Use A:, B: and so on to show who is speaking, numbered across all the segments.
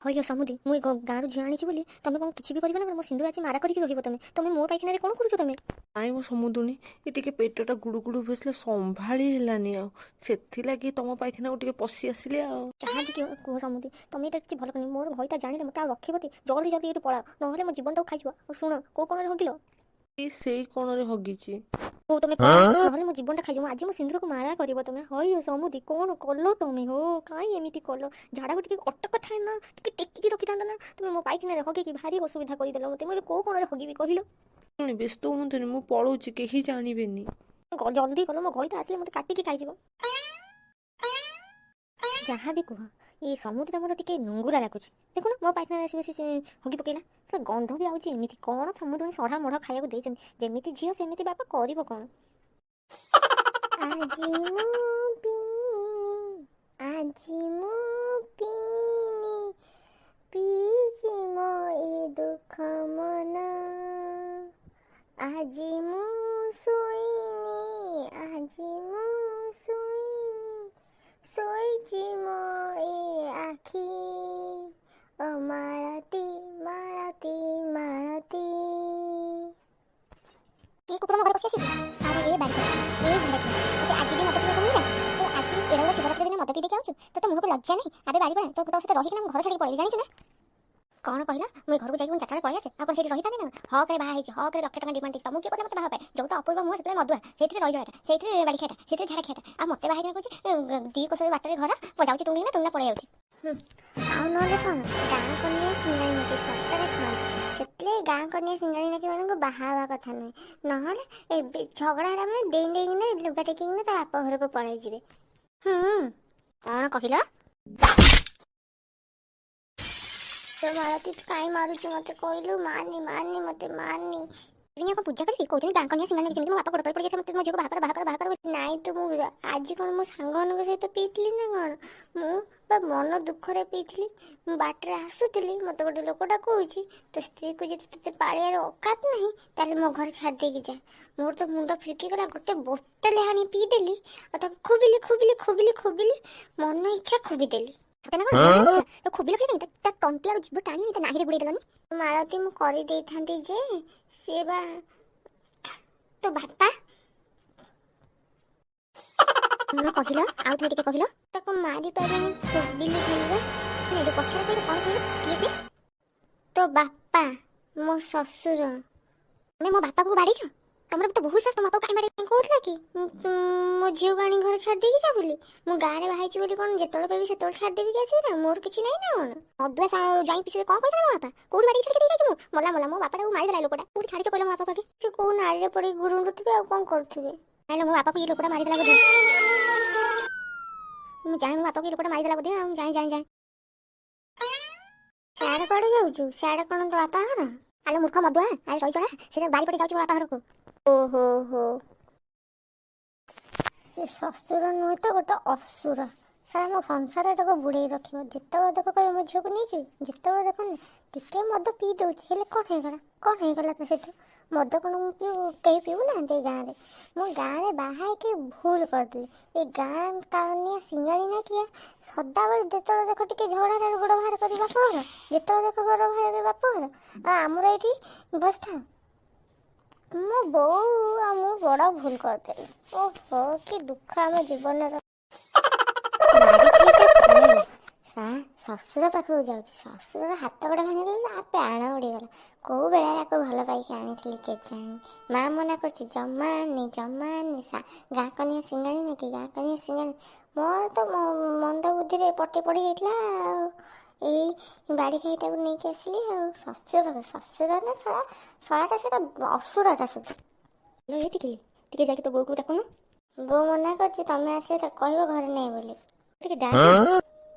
A: ହଇଲୋ ସମୁଦି, ମୁଁ ଏ ଗାଁରୁ ଝିଅ ଆଣିଛି ବୋଲି ତମେ କ'ଣ କିଛି ବି କରିବ ନା କ'ଣ? ମୋ ସିନ୍ଦୁର ଆଜି ମାରା କରିକି ରହିବ ତମେ। ତମେ ମୋ ପାଇଖାନାରେ କ'ଣ କରୁଛ ତମେ?
B: ନାଇଁ ମୋ ସମୁଦୁଣୀ, ଏ ଟିକେ ପେଟଟା ଗୁଡୁ ଗୁଡୁ ବସିଲା, ସମ୍ଭାଳି ହେଲାନି, ଆଉ ସେଥିଲାଗି ତମ ପାଇଖାନାକୁ ଟିକେ ପଶି ଆସିଲି ଆଉ।
A: ଯାହା ବି କୁହ ସମୁଦି, ତମେ ଏଇଟା କିଛି ଭଲ କରିନି। ମୋର ଘଇତା ଜାଣିଲେ ମୋତେ ଆଉ ରଖିବତି। ଜଲ୍ଦି ଜଲ୍ଦି ଏଇଠୁ ପଳାଅ, ନହେଲେ ମୋ ଜୀବନଟାକୁ ଖାଇଯିବ। ଆଉ ଶୁଣ, କୋଉ କୋଣରେ ହଗିଲ?
B: ଏଇ ସେଇ କୋଣରେ ହଗିଛି।
A: ହଉ, ତମେ ପଳାଅ, ନହେଲେ ମୋ ଜୀବନଟା ଖାଇଯିବ। ଆଜି ମୋ ସିନ୍ଦୁରକୁ ମାରା କରିବ ତମେ। ହଇ ସମୁଦି, କ'ଣ କଲ ତମେ ହୋ? କାଇଁ ଏମିତି କଲ? ଝାଡ଼ାକୁ ଟିକେ ଅଟକ ଥାଏ ନା, ଟିକେ ଟେକିକି ରଖିଥାନ୍ତ ନା। ତମେ ମୋ ପାଇଖାନାରେ ହଗିକି ଭାରି ଅସୁବିଧା କରିଦେଲ ମୋତେ। ମୁଁ ଏବେ କୋଉ କୋଣରେ ହଗିବି କହିଲ?
B: ଶୁଣି, ବ୍ୟସ୍ତ ହୁଅନ୍ତୁନି, ମୁଁ ପଳଉଛି, କେହି ଜାଣିବେନି।
A: ଜଲ୍ଦି କଲ, ମୋ ଘଇତା ଆସିଲେ ମୋତେ କାଟିକି ଖାଇଯିବ। ଯାହା ବି କୁହ, ଏ ସମୁଦ୍ର ମୋର ଟିକେ ନୁଙ୍ଗୁରା ଲାଗୁଛି। ଦେଖୁନ, ମୋ ପାଇଖାନାରେ ଆସି ବସି ସେ ହଗି ପକେଇଲା। ସେ ଗନ୍ଧ ବି ଆଉଛି। ଏମିତି କ'ଣ ସମୁଦ୍ର ସଢ଼ା ମଢ଼ା ଖାଇବାକୁ ଦେଇଛନ୍ତି? ଯେମିତି ଝିଅ ସେମିତି ବାପା, କରିବ କ'ଣ?
C: ଆଜି ମୁଁ ପିଇନି, ଆଜି ମୁଁ ପିଇନି, ପିଇଛି ମୋ ଏ ଦୁଃଖ ମନ। ଆଜି ମୁଁ ଶୋଇନି, ଆଜି ମୁଁ ଶୋଇନି, ଶୋଇଛି ମୋ ଏ ଆଖି। ଓ ମାଳତୀ, ମାଳତୀ, ମାଳତୀ।
A: କି କୁକୁର ମୋ ଘରେ ପଶି ଆସିଛି? ଆରେ ଏ ବାଡ଼ିଆ, ଏ ଝାଡ଼ା, ତୋତେ ଆଜି ବି ମଦ ପିଇବାକୁ ମିଳିଲା? ତୁ ଆଜି ଏଡ଼େ ବଡ଼ ଶିବରାତ୍ରି ଦିନ ମଦ ପିଇ ଦେଇକି ଆଉଛୁ? ତୋତେ ମୁହଁକୁ ଲଜ୍ଜା ନାହିଁ? ଆବେ ବାଡ଼ିପଡ଼ା, ତୋ ତୋ ସହିତ ରହିକିନା ମୁଁ ଘର ଛାଡ଼ିକି ପଳେଇବି, ଜାଣିଛୁ ନା? କ'ଣ କହିଲ? ମୁଁ ଏ ଘରକୁ ଯାଇକି ମୁଁ 4ଟା ବେଳେ ପଳେଇ ଆସେ, ଆଉ କ'ଣ ସେଇଠି ରହିଥାନ୍ତି ନା? ହକରେ ବାହା ହେଇଛି, ହକରେ ଲକ୍ଷେ ଟଙ୍କା ଡିମାଣ୍ଡ ଦେଇଛି। ତମକୁ କିଏ କହିଲା ମୋତେ ବାହା ପାଇଁ? ଯୋଉ ତ ଅପୂର୍ବ ମୁହଁ, ସେଥିରେ ମଦୁଆ, ସେଇଥିରେ ରହିଯିବାଟା, ସେଇଥିରେ ବାଡ଼ି ଖିଆଟା, ସେଇଥିରେ ଝାଡ଼ା ଖିଆଟା, ଆଉ ମୋତେ ବାହା ହେଇକିନା କହୁଛି 2 କୋଶ ବାଟରେ ଘର, ମୁଁ ଯାଉଛି ଟୁଙ୍ଗିକିନା ଟୁଙ୍ଗିନା ପଳେଇ ଯାଉଛି।
C: ଆଉ ନହେଲେ କ'ଣ? ଗାଁ କନ୍ୟା ସିଙ୍ଗାଣି ନାକି ସତରେ କହନ୍ତି, ସେଥିଲାଗି ଗାଁ କନ୍ୟା ସିଙ୍ଗାଣି ନାକି ମାନଙ୍କୁ ବାହା ହେବା କଥା ନୁହେଁ। ନହେଲେ ଏବେ ଝଗଡ଼ା ହେଲା ମାନେ ଡେଇଁ ଡେଇଁକିନା ଲୁଗା ଟେକିକିନା ତା ବାପ ଘରକୁ ପଳେଇଯିବେ।
A: କ'ଣ କହିଲ?
C: ତ ମାଳତୀ, ତୁ କାଇଁ ମାରୁଛୁ ମତେ କହିଲୁ? ମାରନି, ମାରନି, ମତେ ମାରନି।
A: ଦୁନିଆ କ'ଣ ପୂଜା କରିବି? କହୁଛନ୍ତି ଗାଁ କନ୍ୟା ସିଙ୍ଗାଣି, ଯେମିତି ମୋ ବାପା ଗୋଡ଼ ତଳେ ପଡ଼ିଯାଇଥିଲା ମୋତେ, ମୋ ଝିଅକୁ ବାହା କର, ବାହା କର, ବାହା କର ବୋଲି।
C: ନାଇଁ ତ, ମୁଁ ଆଜି କ'ଣ ମୋ ସାଙ୍ଗମାନଙ୍କ ସହିତ ପିଇଥିଲି ନା କ'ଣ? ମୁଁ ବା ମନ ଦୁଃଖରେ ପିଇଥିଲି। ମୁଁ ବାଟରେ ଆସୁଥିଲି, ମୋତେ ଗୋଟେ ଲୋକଟା କହୁଛି, ତୋ ସ୍ତ୍ରୀକୁ ଯଦି ତୋତେ ପାଳିବାର ଔକାତ ନାହିଁ, ତାହେଲେ ମୋ ଘରେ ଛାଡ଼ି ଦେଇକି ଯା। ମୋର ତ ମୁଣ୍ଡ ଫିରକି ଗଲା। ଗୋଟେ ବୋତଲ ଆଣି ପିଇଦେଲି ଆଉ ତାକୁ ଖୋବିଲି, ଖୋବିଲି, ଖୋବିଲି, ଖୋବିଲି, ମନ ଇଚ୍ଛା ଖୋବିଦେଲି।
A: ସତେ ନା କ'ଣ? ତ ଖୋବିଲ କାଇଁ? ତା ତଣ୍ଟି ଆଉ ଜିଭ ଟାଣି ତା ନାହିରେ ଗୁଡ଼େଇ ଦେଲନି।
C: ମାଳତୀ, ମୁଁ କରିଦେଇଥାନ୍ତି ଯେ ସିଏ ବା ତୋ ବାପା।
A: କ'ଣ କହିଲ? ଆଉ ଥରେ ଟିକେ କହିଲ।
C: ତାକୁ ମାରି ପାରିନି, ଖୋବିଲି ଖାଲି ବା।
A: ନାଇଁ, ଯୋଉ ପଛରେ କହିଲ, କ'ଣ କହିଲ? କିଏ ସେ?
C: ତୋ ବାପା, ମୋ ଶ୍ୱଶୁର।
A: ତମେ ମୋ ବାପାକୁ ବାଡ଼େଇଛ? ତମର ତ ବହୁତ ସାହସ। ତମ ବାପାକୁ କାଇଁ ବାଡ଼େଇ
C: କହୁଥିଲା କି ତୁ ମୋ ଝିଅକୁ ଆଣି ଘରେ ଛାଡ଼ି ଦେଇକି ଯା ବୋଲି। ମୁଁ ଗାଁରେ ବାହା ହେଇଛି ବୋଲି କ'ଣ ଯେତେବେଳେ ପାଇବି ସେତେବେଳେ ଛାଡ଼ି ଦେଇକି ଆସିବି ନା ମୋର କିଛି ନାହିଁ ନା କ'ଣ?
A: ମଦୁଆ ଜ୍ୱାଇଁ ପିଛରେ କ'ଣ କହିଥିଲା ମୋ ବାପା? କୋଉଠି ବାଡ଼େଇ ଛାଡ଼ିକି ଦେଇକି ମୁଁ? ମଲା ମଲା, ମୋ ବାପାଟାକୁ ମାରିଦେଲା ଏ ଲୋକଟା। କୋଉଠି ଛାଡ଼ିଛ କହିଲ ମୋ ବାପାକୁ ଆଗେ?
C: ସେ କୋଉ ନାଳିରେ ପଡ଼ିକି ଗୁରୁଣ୍ଡୁଥିବେ, ଆଉ କ'ଣ କରୁଥିବେ?
A: ନାଇଁ, ମୋ ବାପାକୁ ଏ ଲୋକଟା ମାରିଦେଲା ବୋଧେ। ମୁଁ ଜାଣେ, ମୋ ବାପାକୁ ଏ ଲୋକଟା ମାରିଦେଲା ବୋଧେ। ଆଉ ମୁଁ ଯାଏଁ, ଯାଏଁ, ଯାଏଁ।
C: ସିଆଡ଼େ କୁଆଡ଼େ ଯାଉଛୁ? ସିଆଡ଼େ କ'ଣ ତୋ ବାପା ଘର?
A: ଆଲୋ ମୂର୍ଖ ମଦୁଆ, ଆରେ ରହିଚଳା, ସେଟା ବାରିପଟେ ଯାଉଛି ମୋ ବାପା ଘରକୁ।
C: ଓହୋ ହୋ, ସେ ଶ୍ୱଶୁର ନୁହେଁ ତ ଗୋଟେ ଅସୁର। ସାରା ମୋ ସଂସାରଟାକୁ ବୁଡ଼େଇ ରଖିବ। ଯେତେବେଳେ ଦେଖ କହିବ ମୋ ଝିଅକୁ ନେଇଯିବି, ଯେତେବେଳେ ଦେଖ ଟିକେ ମଦ ପିଇ ଦେଉଛି, ହେଲେ କ'ଣ ହେଇଗଲା? କ'ଣ ହେଇଗଲା ତ ସେଠୁ? ମଦ କ'ଣ ମୁଁ ପିଉ? କେହି ପିଉନାହାନ୍ତି ଏ ଗାଁରେ। ମୁଁ ଗାଁରେ ବାହା ହେଇକି ଭୁଲ କରିଦେଲି। ଏ ଗାଁ କାନିଆ ସିଙ୍ଗାଣି ନାକିଆ ସଦାବେଳେ ଯେତେବେଳେ ଦେଖ ଟିକେ ଝଗଡ଼ା ହେଲା ଗୋଡ଼ ବାହାର କରି ବାପ ଘର, ଯେତେବେଳେ ଦେଖ ଗୋଡ଼ ବାହାର କରି ବାପ ଘର, ଆଉ ଆମର ଏଇଠି ବସିଥାଅ। ମୋ ବୋଉ ଆଉ ମୁଁ ବଡ଼ ଭୁଲ କରିଦେଲି। ଓହୋ, କି ଦୁଃଖ ଆମ ଜୀବନର। ବାଡ଼ିଖିଆଟା ପଳେଇଲା, ଶ୍ୱଶୁର ପାଖକୁ ଯାଉଛି। ଶ୍ୱଶୁରର ହାତ ଗୋଡ଼ ଭାଙ୍ଗିଦେଲା ଆଉ ପ୍ରାଣ ଉଡ଼ିଗଲା। କୋଉ ବେଳାରେ ଆକୁ ଭଲ ପାଇକି ଆଣିଥିଲି କେଜାଣି? ମା ମନା କରୁଛି, ଜମା ଆଣନି, ଜମା ଆଣନି, ଗାଁ କନିଆ ସିଙ୍ଗାଣି ନାକି, ଗାଁ କନିଆ ସିଙ୍ଗାଣି। ମୋର ତ ମନ୍ଦ ବୁଦ୍ଧିରେ ପଟି ପଡ଼ି ଯାଇଥିଲା, ଆଉ ଏଇ ବାଡ଼ି ଖାଇଟାକୁ ନେଇକି ଆସିଲି ଆଉ ଶ୍ୱଶୁର ପାଖକୁ। ଶ୍ୱଶୁର ନା ଶଳା, ଶଳାଟା ସେଇଟା, ଅସୁରଟା ସୁଧୁ।
A: ଲୋ ଏ ଟିକିଲି, ଟିକେ ଯାଇକି ତୋ ବୋଉକୁ ଡାକୁନୁ।
C: ବୋଉ ମନା କରୁଛି, ତମେ ଆସିଲେ ତାକୁ କହିବ ଘରେ ନାହିଁ ବୋଲି।
A: ଟିକେ ଡାକ।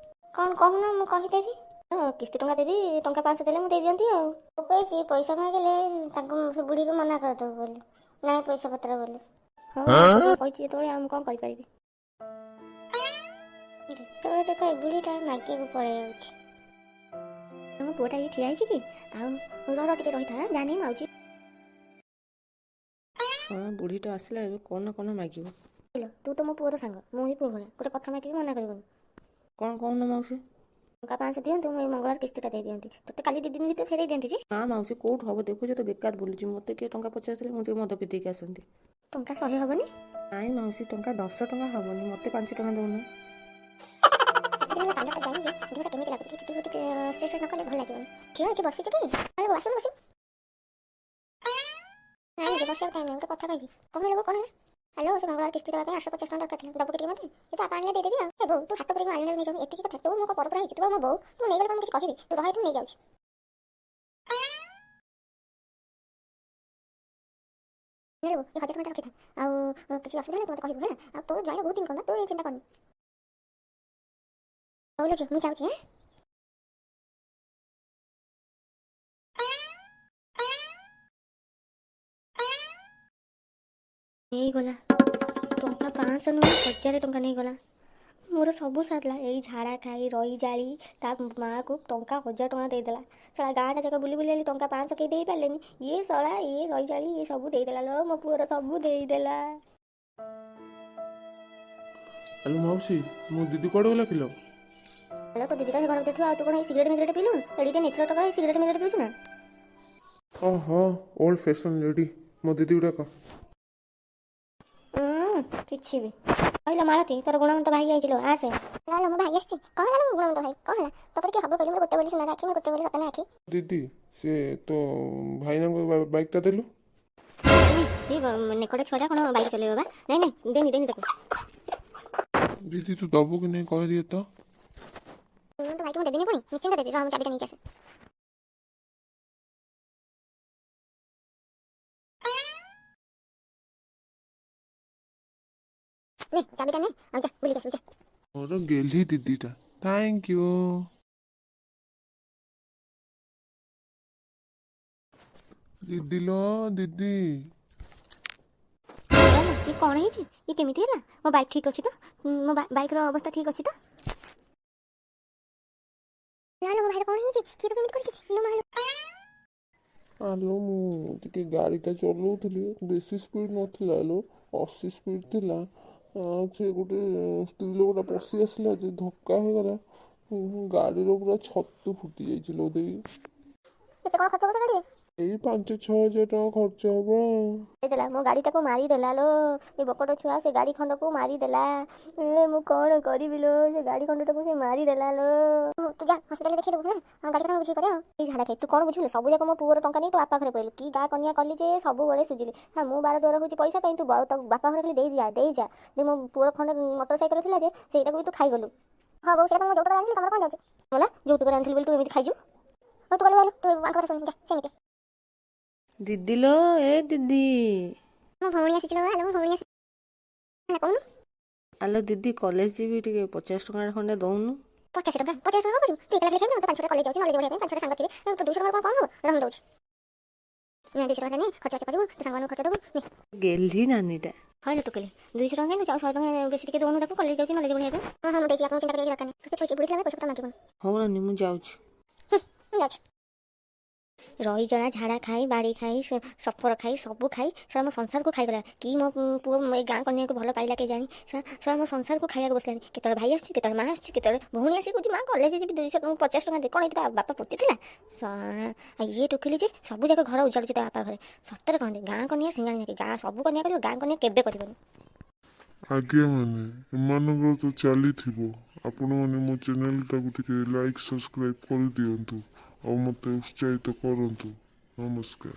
C: କ'ଣ କହୁନ, ମୁଁ କହିଦେବି।
A: ହଁ, କିସ୍ତି ଟଙ୍କା ଦେବି, ଟଙ୍କା 500 ଦେଲେ ମୁଁ ଦେଇଦିଅନ୍ତି ଆଉ।
C: ମୁଁ କହିଛି ପଇସା ମାଗିଲେ ତାଙ୍କୁ ସେ ବୁଢ଼ୀକୁ ମନା କରିଦେବୁ ବୋଲି, ନାଇଁ ପଇସା ପତ୍ର ବୋଲି।
A: ହଉ, ବୋଉ କହିଛି ଯେତେବେଳେ ଆଉ ମୁଁ କ'ଣ କରିପାରିବି?
C: ଯେତେବେଳେ ଦେଖ ଏ ବୁଢ଼ୀଟା ମାଗିବାକୁ ପଳେଇ ଯାଉଛି।
A: ମୋ ପୁଅଟା ଏଇ ଠିଆ ହେଇଛି କି? ଆଉ ରହ ରହ, ଟିକେ ରହିଥା, ଜାନି, ମୁଁ ଆଉଛି।
B: ଶଳା ବୁଢ଼ୀଟା ଆସିଲା, ଏବେ କ'ଣ ନା କ'ଣ ମାଗିବ।
A: ତୁ ତ ମୋ ପୁଅର ସାଙ୍ଗ, ମୁଁ ହିଁ ପୁଅ ଭଳିଆ। ଗୋଟେ କଥା ମାଗିବି, ମନା କରିବୁନି।
B: କ'ଣ କହୁନ ମାଉସୀ?
A: ଟଙ୍କା 500 ଦିଅନ୍ତୁ, ମୁଁ ଏଇ ମଙ୍ଗଳବାର କିସ୍ତିଟା ଦେଇଦିଅନ୍ତି। ତୋତେ କାଲି 2 ଦିନ ଭିତରେ ଫେରେଇ ଦିଅନ୍ତି ଯେ।
B: ନା ମାଉସୀ, କୋଉଠୁ ହବ? ଦେଖୁଛ ତ, ବେକାର ବୁଲୁଛି। ମୋତେ କିଏ ଟଙ୍କା ପଚାରିଥିଲେ ମୁଁ ଟିକେ ମଦ ପିଇ ଦେଇକି ଆସନ୍ତି।
A: ଟଙ୍କା 100 ହବନି?
B: ନାଇଁ ମାଉସୀ, ଟଙ୍କା 10 ଟଙ୍କା ହବନି। ମୋତେ 5 ଟଙ୍କା ଦଉନ।
A: ପାର୍ଲରଟା ଯାଇନି ଯେ ଦେହଟା କେମିତି ଲାଗୁଛି। ଚୁଟି ଫୁଟି ଷ୍ଟ୍ରେଟ୍ ଷ୍ଟ୍ରେଟ୍ ନ କଲେ ଭଲ ଲାଗିବନି। ଝିଅ, ଏଠି ବସିଛୁ କି? ଆରେ ଆସୁନୁ, ବସିବୁ। ନାଇଁ ଝିଅ, ବସିବାକୁ ଟାଇମ୍ ନାହିଁ, ଗୋଟେ କଥା କହିବି। କଣ ହେଲା ବୋଉ, କଣ ହେଲା? ହ୍ୟାଲୋ, ସେ ମଙ୍ଗଳବାର କିସ୍ତି ଦେବା ପାଇଁ 850 ଟଙ୍କା ଦରକାର ଥିଲା। ଦବୁ କି ଟିକେ ମୋତେ? ଏ ତ ବାପା ଆଣିଲେ ଦେଇଦେବି। ଆଉ ଏ ବୋଉ, ତୁ ହାତ ପୁରେଇକି ଆଣିଲେ ନେଇଯାଉନି, ଏତିକି କଥା। ତୁ ମୋ ପରପରା ହେଇଛି, ତୁ ମୋ ବୋଉ, ତୁ ନେଇଗଲେ କଣ ମୁଁ କିଛି କହିବି? ତୁ ରହ ଏଠି, ମୁଁ ନେଇଯାଉଛି। ନେବୁ, ଏ 1000 ଟଙ୍କା ରଖିଥା। ଆଉ କିଛି ଅସୁବିଧା ହେଲେ ତୁ ମୋତେ କହିବୁ ହେଲା। ଆଉ ତୋ ଜ୍ୱାଇଁର ବହୁତ ଇନକମ୍, ତୁ ଚିନ୍ତା କରନି। ହଉ ଲୋ ଝିଅ, ମୁଁ ଯାଉଛି। ନେଇଗଲା ଟଙ୍କା 500 ନୁହେଁ, 1000 ଟଙ୍କା ନେଇଗଲା। ମୋର ସବୁ ସାରିଲା। ଏଇ ଝାଡ଼ା ଖାଇ ରହି ଜାଳି ତା ମାଆକୁ ଟଙ୍କା 1000 ଟଙ୍କା ଦେଇଦେଲା। ଶଳା ଗାଁଟା ଯାକ ବୁଲି ବୁଲି ଆଲି ଟଙ୍କା 500 କେହି ଦେଇପାରିଲେନି। ଇଏ ଶଳା, ଇଏ ରହି ଜାଳି, ଇଏ ସବୁ ଦେଇଦେଲା ଲୋ, ମୋ ପୁଅର ସବୁ ଦେଇଦେଲା।
D: ହ୍ୟାଲୋ ମାଉସୀ, ମୋ ଦିଦି କୁଆଡ଼େ ଗଲା କିଲୋ?
A: ହ୍ୟାଲୋ, ତୋ ଦିଦିଟା ସେ ଘର ଭିତରେ ଥିବ। ଆଉ ତୁ କ'ଣ ଏଇ ସିଗାରେଟ୍ ମିଗାରେଟ୍ ପିଇଲୁ? ଏଡ଼ିଟେ ନେଚୁରାଲ ଟଙ୍କା, ଏଇ ସିଗାରେଟ୍ ମିଗାରେଟ୍ ପିଉଛୁ ନା?
D: ହଁ ହଁ, ଓଲ୍ଡ ଫ୍ୟାସନ୍ ଲେଡି। ମୋ ଦିଦି ଗୁଡ଼ାକ
A: କିଛି ବି କହିଲ। ମାଳତୀ, ତୋର ଗୁଣବନ୍ତ ଭାଇ ଆଇଛି ଲୋ, ଆସେ। ନା ମୋ ଭାଇ ଆସିଛି। କଣ ହେଲା ମୋ ଗୁଣବନ୍ତ ଭାଇ, କଣ ହେଲା? ତୋ କିଏ ହବ କହିଲୁ? ମୋର ଗୋଟେ ବୋଲି ସୁନାର ଆଖି, ମୋର ଗୋଟେ ବୋଲି ରତନ ଆଖି।
D: ଦିଦି, ସେ ତୋ ଭାଇନାଙ୍କ ବାଇକ୍ଟା ଦେଲୁ।
A: ଏଇ ନେକଟା ଛୁଆଟା କ'ଣ ବାଇକ୍ ଚଲେଇବ ବା? ନାଇଁ ନାଇଁ, ଦେନି ଦେନି ତାକୁ।
D: ଦିଦି, ତୁ ଦବୁ କି ନାହିଁ କହିଦିଏ ତ।
A: ଗୁଣବନ୍ତ ଭାଇକୁ ମୁଁ ଦେବିନି ପୁଣି? ନିଶ୍ଚିନ୍ତ ଦେବି। ରହ, ମୁଁ ଚାବିଟା ନେଇକି ଆସେ। ନେ, ଚାବିଟା ନେ, ଆଉ ଯା ବୁଲିକି ଆସିବୁ, ଯା।
D: ମୋର ଗେହ୍ଲି ଦିଦିଟା, thank you ଦିଦି ଲୋ ଦିଦି।
A: ଇଏ କ'ଣ ହେଇଛି? ଇଏ କେମିତି ହେଲା? ମୋ ବାଇକ୍ ଠିକ୍ ଅଛି ତ? ମୋ ବାଇକ୍ର ଅବସ୍ଥା ଠିକ୍ ଅଛି ତ? ନା ମୋ ଭାଇର କ'ଣ ହେଇଛି? କିଏ ତ କେମିତି କରିଛି ଲୋ ମା?
D: ଆଲୋ, ମୁଁ ଟିକେ ଗାଡ଼ିଟା ଚଲାଉଥିଲି, ବେଶୀ ସ୍ପିଡ଼ ନଥିଲା ଲୋ, 80 ସ୍ପିଡ଼ ଥିଲା। ଆଉ ସେ ଗୋଟେ ସ୍ତ୍ରୀ ଲୋକଟା ପଶି ଆସିଲା ଯେ ଧକ୍କା ହେଇଗଲା। ଗାଡ଼ିର ପୁରା ଛତୁ ଫୁଟି ଯାଇଛି ଲୋ ଦେଇ।
A: କେତେ କ'ଣ ଖର୍ଚ୍ଚ ହବ ସେ ଗାଡ଼ିରେ?
D: ଏଇ 5-6 ହଜାର ଟଙ୍କା ଖର୍ଚ୍ଚ ହବ ଆଉ।
A: ଦେଇଦେଲା, ମୋ ଗାଡ଼ିଟାକୁ ମାରିଦେଲା ଲୋ। ଏ ବକଟ ଛୁଆ ସେ ଗାଡ଼ି ଖଣ୍ଡକୁ ମାରିଦେଲା। ଏ ମୁଁ କ'ଣ କରିବି ଲୋ? ସେ ଗାଡ଼ି ଖଣ୍ଡଟାକୁ ସେ ମାରିଦେଲା ଲୋ। ତୁ ଯା, ହସ୍ପିଟାଲରେ ଦେଖେଇଦେବୁ ହେଲା। ଆଉ ଗାଡ଼ି କଥା ମୁଁ ବୁଝିକି କରିବା। ଆଉ ଏଇ ଝାଡ଼ା ଖାଇ, ତୁ କ'ଣ ବୁଝିଲୁ? ସବୁ ଯାକ ମୋ ପୁଅର ଟଙ୍କା ନେଇ ତୋ ବାପା ଘରେ ପଳେଇଲୁ। କି ଗାଁ କନ୍ୟା କଲି ଯେ ସବୁବେଳେ ସୁଝିଲି। ହଁ, ମୁଁ ବାର ଦ୍ୱାର ହେଉଛି ପଇସା ପାଇଁ। ତୁ ତୋ ବାପା ଘରେ ଖାଲି ଦେଇ ଯା, ଦେଇ ଯା। ଯେ ମୋ ପୁଅର ଖଣ୍ଡେ ମୋଟର ସାଇକେଲ ଥିଲା ଯେ ସେଇଟାକୁ ବି ତୁ ଖାଇଗଲୁ। ହଁ ବୋଉ, ସେଇଟା ମୁଁ ଯୌତୁକ ଆଣିଥିଲି, ତମର କ'ଣ ଯାଉଛି? ବୋଲା, ଯୌତୁକରେ ଆଣିଥିଲି ବୋଲି ତୁ ଏମିତି ଖାଇଛୁ? ହଉ, ତୁ ଗଲୁ ଗଲୁ, ତୁ ଆଙ୍କ କଥା ଶୁଣି ଯା ସେମିତି।
B: ଦିଦି ଲୋ, ଏ ଦିଦି।
A: ମୋ ଭଉଣୀ ଆସିଛି ଲୋ। ହ୍ୟାଲୋ, ମୋ ଭଉଣୀ ଆସି ହେଲା, କହୁନୁ।
B: ଆଲୋ ଦିଦି, କଲେଜ ଯିବି, ଟିକେ 50 ଟଙ୍କା ଖଣ୍ଡେ ଦଉନୁ।
A: 50 ଟଙ୍କା? 50 ଟଙ୍କା କଣ କରିବୁ? ତୁ ଏକଲା ଖାଲି ଖାଇବୁ ନା? ତୋ 5-6ଟା କଲେଜ ଯାଉଛି ନଲେଜ ବଢିବା ପାଇଁ, 5-6ଟା ସାଙ୍ଗ ଥିବେ। ତୋ 200 ଟଙ୍କା କଣ କମ ହବ? ରହ, ମୁଁ ଦଉଛି। ନା, 200 ଟଙ୍କା ନେ, ଖର୍ଚ୍ଚ ବାର୍ଚ୍ଚ କରିବୁ, ତୋ ସାଙ୍ଗମାନଙ୍କୁ ଖର୍ଚ୍ଚ ଦବୁ, ନେ।
B: ଗେହ୍ଲି ନାନୀଟା।
A: ହଁ ଟୋକେଲି, 200 ଟଙ୍କା କାଇଁ? ଆଉ 100 ଟଙ୍କା ବେଶୀ ଟିକେ ଦଉନୁ ତାକୁ, କଲେଜ ଯାଉଛି ନଲେଜ ବଢିବା ପାଇଁ। ହଁ ହଁ, ମୁଁ ଦେଇଛି, ଆପଣଙ୍କୁ ଚିନ୍ତା କରିବା କିଛି ଦରକାର ନାହିଁ। ତୋତେ ପଇସା ବୁଢୀ ଥିଲା, ପଇସା ପତ୍ର ମାଗିବୁନି।
B: ହଉ ନାନୀ, ମୁଁ ଯାଉଛି।
A: ମୁଁ ଯାଉଛି। ରହିଜଳା ଝାଡ଼ା ଖାଇ, ବାଡ଼ି ଖାଇ, ସଫର ଖାଇ, ସବୁ ଖାଇ ଶଳା ମୋ ସଂସାରକୁ ଖାଇଗଲା। କି ମୋ ପୁଅ ଏ ଗାଁ କନ୍ୟାକୁ ଭଲ ପାଇଲା କେଜାଣି? ଶଳା ମୋ ସଂସାରକୁ ଖାଇବାକୁ ବସିଲାଣି। କେତେବେଳେ ଭାଇ ଆସୁଛି, କେତେବେଳେ ମା ଆସୁଛି, କେତେବେଳେ ଭଉଣୀ ଆସିକି କହୁଛି ମା କଲେଜ ଯିବି, 200 ଟଙ୍କା, 50 ଟଙ୍କା ଦେ। କ'ଣ ଏଠି ତା ବାପା ପୋତିଥିଲା? ଆଉ ଇଏ ଟୋକିଲି ଯେ ସବୁ ଯାକ ଘର ଉଜାଡ଼ୁଛି ତା ବାପା ଘରେ। ସତରେ କହନ୍ତି ଗାଁ କନ୍ୟା ସିଙ୍ଗାଣି ନାକି। ଗାଁ ସବୁ କନ୍ୟା କରିବ, ଗାଁ କନ୍ୟା କେବେ କରିବନି।
E: ଆଜ୍ଞା ମାନେ, ଏମାନଙ୍କର ତ ଚାଲିଥିବ। ଆପଣମାନେ ମୋ ଚ୍ୟାନେଲଟାକୁ ଟିକେ ଲାଇକ୍ ସବସ୍କ୍ରାଇବ୍ କରିଦିଅନ୍ତୁ ଆଉ ମୋତେ ଉତ୍ସାହିତ କରନ୍ତୁ। ନମସ୍କାର।